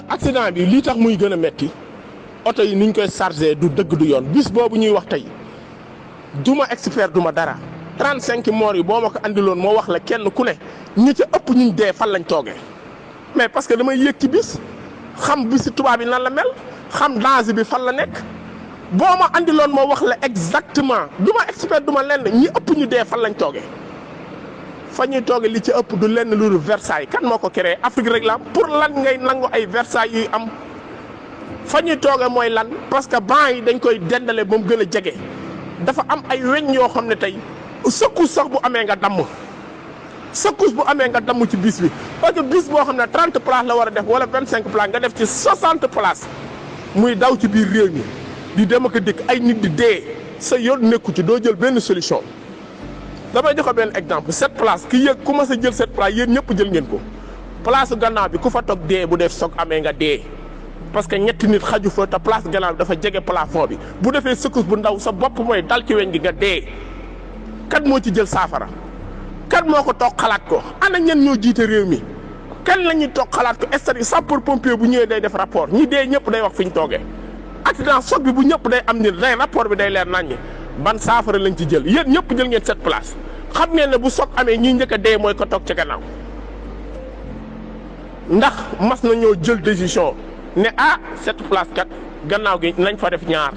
accident bi lii tax muy gën a metti oto yi niñ koy chargé du dëgg du yoon bis boobu ñuy wax tey duma expert duma dara 35 morts yi boo ma ko andiloon moo wax la kenn ku ne ñi ca ëpp ñu dee fan lañ toogee mais parce que damay yéeg ci bis xam bisi tubaab yi nan la mel xam danger bi fan la nekk boo ma andiloon moo wax la exactement duma expert duma lenn ñi ëpp ñu dee fan lañ toogee fa ñuy toogee li ci ëpp du lenn lu Versailles kan moo ko créé Afrique rek la pour lan ngay nangu ay Versailles yuy am fa ñuy toogee mooy lan parce que banc yi dañ koy dendale ba mu gën a jege dafa am ay weñ yoo xam ne tey secousse sax bu amee nga damm secousse bu amee nga damm ci bis bi parce que bis boo xam ne 30 places la war a def wala 25 places nga def ci 60 places muy daw ci biir réew mi di dem ak dikk ay nit di dee sa yoon nekku ci doo jël benn solution. damay joxe benn exemple 7 places ki yëg ku ma sa jël 7 places yéen ñëpp jël ngeen ko place gannaaw bi ku fa toog dee bu def soog amee nga dee parce que ñetti nit xaju fa te place gannaaw bi dafa jege plafond bi bu defee secousse bu ndaw sa bopp mooy dal ci weñ gi nga dee. kan moo ci jël saafara kan moo ko toog xalaat ko ana ñen ñoo jiite réew mi kan la ñuy toog xalaat ko c'est-à-dire sapeur pompier bu ñëwee day def rapport ñi dee ñëpp day wax fi ñu toogee accident choc bi bu ñëpp day am ni day rapport bi day leer naññi ban saafara lañ ci jël yéen ñëpp jël ngeen 7 places xam ngeen ne bu choc amee ñi njëkk a dee mooy ko toog ci gannaaw ndax mas na ñoo jël décision ne 7 places kat gannaaw gi nañ fa def ñaar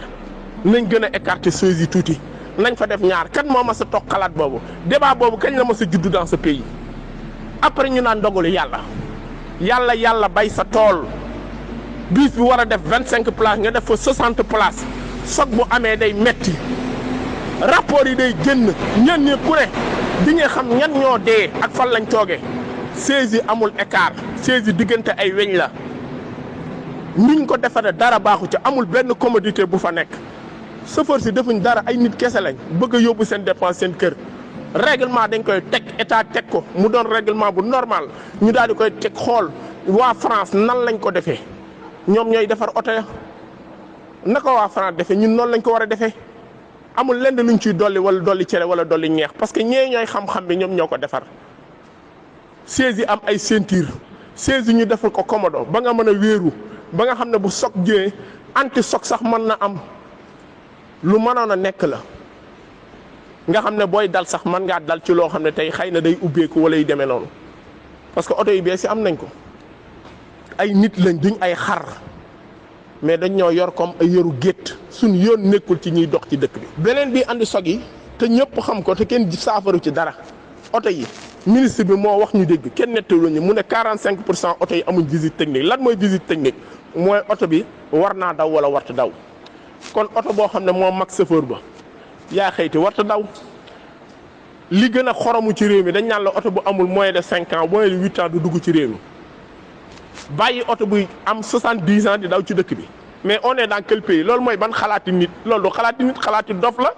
nañ gën a écarter choses yi tuuti. nañ fa def ñaar kan moo ma sa toog xalaat boobu débat boobu kañ la ma sa juddu dans ce pays après ñu naan ndogalu yàlla bay sa tool bis bi war a def 25 places nga def fa 60 places soog bu amee day metti rapport yi day génn ñen ñi ku ne di nga xam ñan ñoo dee ak fan lañ toogee siège yi amul écart siège yi diggante ay weñ la niñ ko defaree dara baaxu ci amul benn commodité bu fa nekk. chauffeur si defuñ dara ay nit kese lañ bëgg a yóbbu seen dépense seen kër règlement dañ koy teg état teg ko mu doon règlement bu normal ñu daal di koy teg xool waa France nan lañ ko defee ñoom ñooy defar oto ya naka waa France defee ñun noonu lañ ko war a defee amul lenn luñ ciy dolli wala dolli cere wala dolli ñeex parce que ñee ñooy xam-xam bi ñoom ñoo ko defar siège yi am ay ceinture siège yi ñu defal ko commodo ba nga mën a wéeru ba nga xam ne bu choc jëwee anti choc sax mën na am. lu mënoon a nekk la nga xam ne booy dal sax mën ngaa dal ci loo xam ne tey xëy na day ubbeeku wala yu demee noonu parce que oto yu bees yi am nañ ko ay nit lañ duñ ay xar mais dañ ñoo yor comme ay yëru gétt suñ yoon nekkul ci ñuy dox ci dëkk bi. beneen bi andi sog yi te ñëpp xam ko te kenn saafaru ci dara oto yi ministre bi moo wax ñu dégg kenn nettalu ñu mu ne 45% oto yi amuñ visite technique lan mooy visite technique mooy oto bi war naa daw wala warta daw. kon oto boo xam ne moo mag chauffeur ba yaa xëyti warta daw li gën a xoromu ci réew mi dañ naan la oto bu amul moins de 5 ans moins de 8 ans du dugg ci réew mi bàyyi oto buy am 70 ans di daw ci dëkk bi mais on est dans quel pays loolu mooy ban xalaati nit loolu du xalaati nit xalaati dof la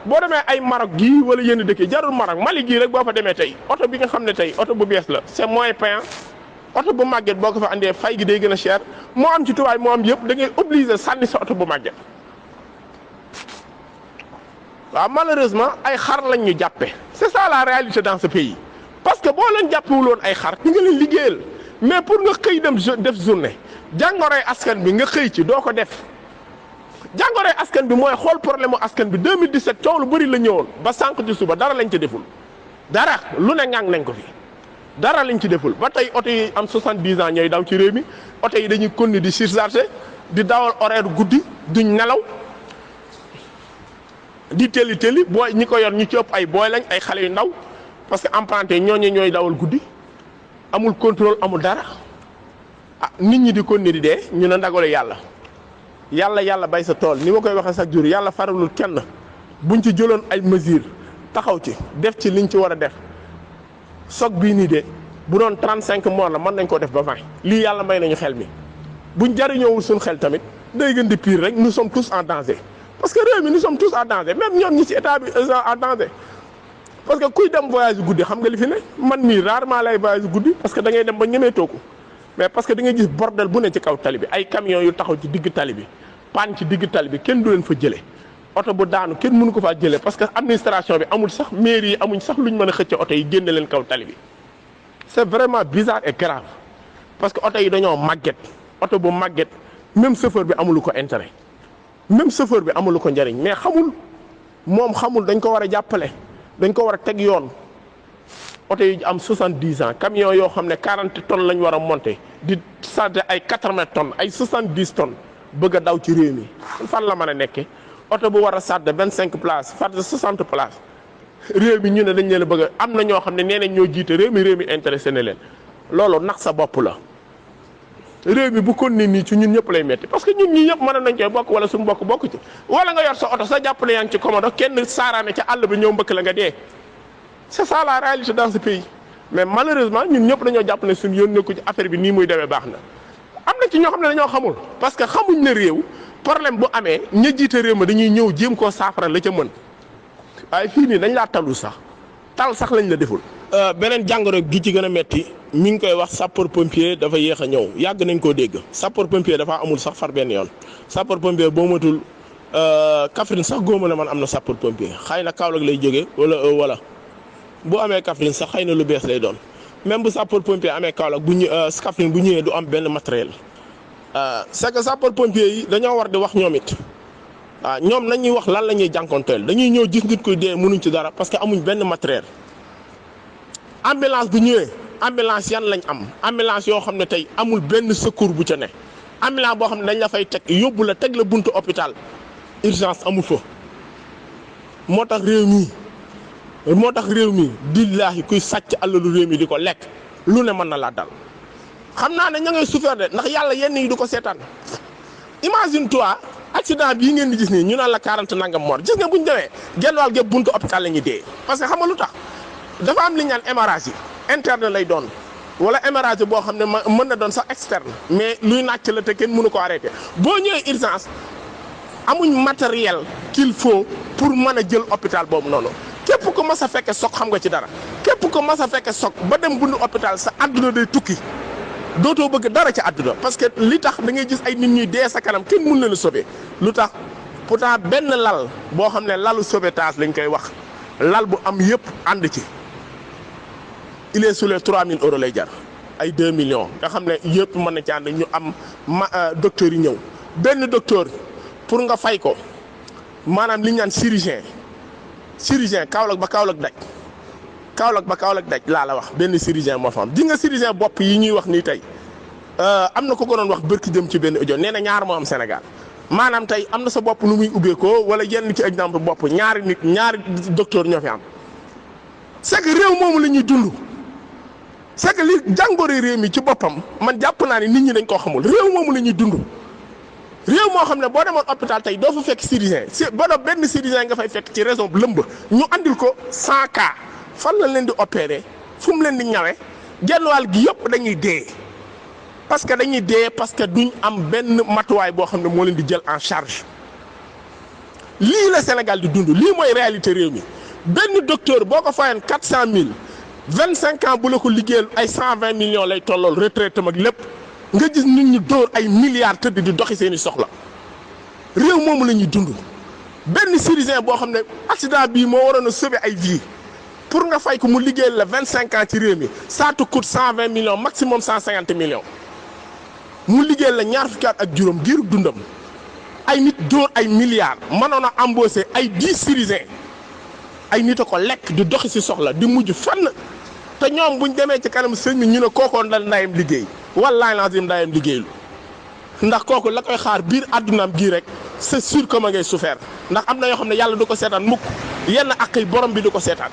boo demee ay Maroc gii wala yenn dëkk yi jarul Maroc Mali gii rek boo fa demee tey oto bi nga xam ne tey oto bu bees la c'est moins payant oto bu màgget boo ko fa andee fay gi day gën a cher moo am ci tubaab moo am yëpp da ngay obligé sànni sa oto bu màgget waaw malheureusement ay xar lañ ñu jàppe c'est ça la réalité dans ce pays parce que boo leen jàppewuloon ay xar di nga leen liggéeyal mais pour nga xëy dem def journée jàngoroy askan bi nga xëy ci doo ko def jàngoroy askan bi mooy xool problème mu askan bi 2017 coow lu bëri la ñëwoon ba sànq ci suba dara lañ ci deful dara lu ne ngang nañ ko fi dara lañ ci deful ba tey oto yi am 70 ans ñooy daw ci réew mi oto yi dañuy continuer di surcharger di dawal horaire guddi duñ nelaw di tëli booy ñi ko yor ñu ci ëpp ay booy lañ ay xale yu ndaw parce que emprunté ñooñu ñooy dawal guddi amul contrôle amul dara nit ñi di continuer di dee ñu ne ndagalu yàlla bay sa tool ni ma koy waxee chaque jour yàlla faralul kenn buñ ci jëloon ay mesures taxaw ci def ci liñ ci war a def. soog bii nii de bu doon 35 morts la mën nañ ko def ba 20 lii yàlla may nañu xel mi buñ jariñoowul suñ xel tamit day gën di pire rek nous sommes tous en danger parce que réew mi nous sommes tous en danger même ñoom ñi ci état bi en danger parce que kuy dem voyage guddi xam nga li fi ne man mii rarement lay voyage guddi parce que da ngay dem ba ñemee tooku mais parce que da ngay gis bordel bu ne ci kaw tali bi ay camions yu taxaw ci digg tali bi panne ci digg tali bi kenn du leen fa jëlee oto bu daanu kenn mënu ko faa jëlee parce que administration bi amul sax mairie yi amuñ sax luñ mën a xëcc oto yi génne leen kaw tali bi c'est vraiment bizarre et grave parce que oto yi dañoo màgget oto bu màgget même chauffeur bi amulu ko intérêt même chauffeur bi amulu ko njariñ mais moom xamul dañ ko war a jàppale dañ ko war a teg yoon. oto yi am 70 ans camion yoo xam ne 40 tonnes lañ war a monter di chargé ay 80 tonnes ay 70 tonnes bëgg a daw ci réew mi fan la mën a nekkee oto bu war a chargé 25 places chargé 60 places réew mi ñu ne dañ leen a bëgg am na ñoo xam ne nee nañ ñoo jiite réew mi intéressé na leen loolu nax sa bopp la. réew mi bu kon nii ci ñun ñëpp lay metti parce que ñun ñii ñëpp mën nañ koy bokk wala suñu bokk ci wala nga yor sa oto sa jàpp ne yaa ngi ci commode kenn saaraane ca àll bi ñëw mbëkk la nga dee. C'est ça la réalité dans ce pays mais malheureusement ñun ñëpp dañoo jàpp ne suñu yoon nekku ci affaire bi nii muy demee baax na am na ci ñoo xam ne dañoo xamul parce que xamuñ ne réew problème bu amee ña jiite réew ma dañuy ñëw jéem koo saafara la ca mën waaye fii nii dañ laa talul sax tal sax lañ la deful. beneen jàngoro gi ci gën a metti mi ngi koy wax sapeur pompier dafa yéex a ñëw yàgg nañ koo dégg sapeur pompier dafa amul sax far benn yoon sapeur pompier boo matul Kaffrine sax góoma ne man am na sapeur pompier xëy na Kaolack lay jógee wala. bu amee Kaffrine sax xëy na lu bees lay doon même bu sapeur pompier amee Kaolack Kaffrine bu ñëwee du am benn matériel c'est que sapeur pompier yi dañoo war di wax ñoom it waaw ñoom nañuy wax lan la ñuy jànkonteel dañuy ñëw gis nit koy dee mënuñ ci dara parce que amuñ benn matériel. ambulance bu ñëwee ambulance yan lañ am ambulance yoo xam ne tey amul benn secours bu ca ne ambulance boo xam ne dañ la fay teg yóbbu la teg la buntu hôpital urgence amul fa moo tax réew mi billaahi kuy sàcc alalu réew mi di ko lekk lu ne mën na laa dal xam naa ne ña ngay souffrir de ndax yàlla yenn yi du ko seetaan imagine toi accident bii ngeen di gis nii ñu naan la 40 nangam mort gis nga bu ñu demee genn wàll gépp buntu hôpital la ñuy dee parce que xam nga lu tax dafa am li ñu naan hémorragie yi interne lay doon wala hémorragie boo xam ne mën na doon sax externe mais luy nàcc la te kenn mënu ko arrêté boo ñëwee urgence amuñ matériel qu'il faut pour mën a jël hôpital boobu noonu. képp ko mas a fekke soog xam nga ci dara képp ko mas a fekke soog ba dem bundu hôpital sa àdduna day tukki dootoo bëgg dara ci àdduna parce que li tax da ngay gis ay nit ñuy dee sa kanam kenn mën leen a sauver lu tax pourtant benn lal boo xam ne lalu sauvetage lañ koy wax lal bu am yëpp ànd ci il est sur les 3000 euros lay jar ay 2 millions nga xam ne yëpp mën na ci ànd ñu am docteur yi ñëw benn docteur pour nga fay ko maanaam li ñu naan chirurgien Kaolack ba Kaolack daj laa la wax benn chirurgien moo fa am di nga chirurgien bopp yi ñuy wax nii tey am na ko doon wax bërki jëm ci benn audio nee na ñaar moo am Sénégal maanaam tey am na sa bopp nu muy ubbeekoo wala yenn ci exemple bopp ñaari docteur ñoo fi am c'est que réew moomu la ñuy dund c'est que li jàngoro réew mi ci boppam man jàpp naa ne nit ñi dañ koo xamul réew moomu la ñuy dund réew moo xam ne boo demoon hôpital tey doo fa fekk chirurgien benn chirurgien nga fay fekk ci raison bu lëmb ñu andil ko 100 cas fan la leen di opérer fu mu leen di ñawe genn wàll gi yëpp dañuy dee parce que duñ am benn matuwaay boo xam ne moo leen di jël en charge lii la Sénégal di dund lii mooy réalité réew mi benn docteur boo ko fayoon 400000 25 ans bu la ko liggéeyal ay 120 millions lay tollool retraite mag lépp. nga gis nit ñi dóor ay milliards tëdd di doxi seeni soxla réew moomu la ñuy dund benn chirurgien boo xam ne accident bii moo waroon a sauver ay vie pour nga fay ko mu liggéeyal la 25 ans ci réew mi ça te coûte 120 millions maximum 150 millions mu liggéeyal la ñaar fukki at ak juróom giirug dundam ay nit dóor ay milliards mënoon a embaucher ay 10 chirurgiens ay nit a ko lekk di doxi si soxla di mujj fenn te ñoom buñ demee ci kanam sëñ bi ñu ne kookoon la ndayam liggéey wallaahi lazim ndayam liggéeylu ndax kooku la koy xaar biir addunaam gii rek c'est sûr que ma ngay souffert ndax am na yoo xam ne yàlla du ko seetaan mukk yenn ak yi borom bi du ko seetaan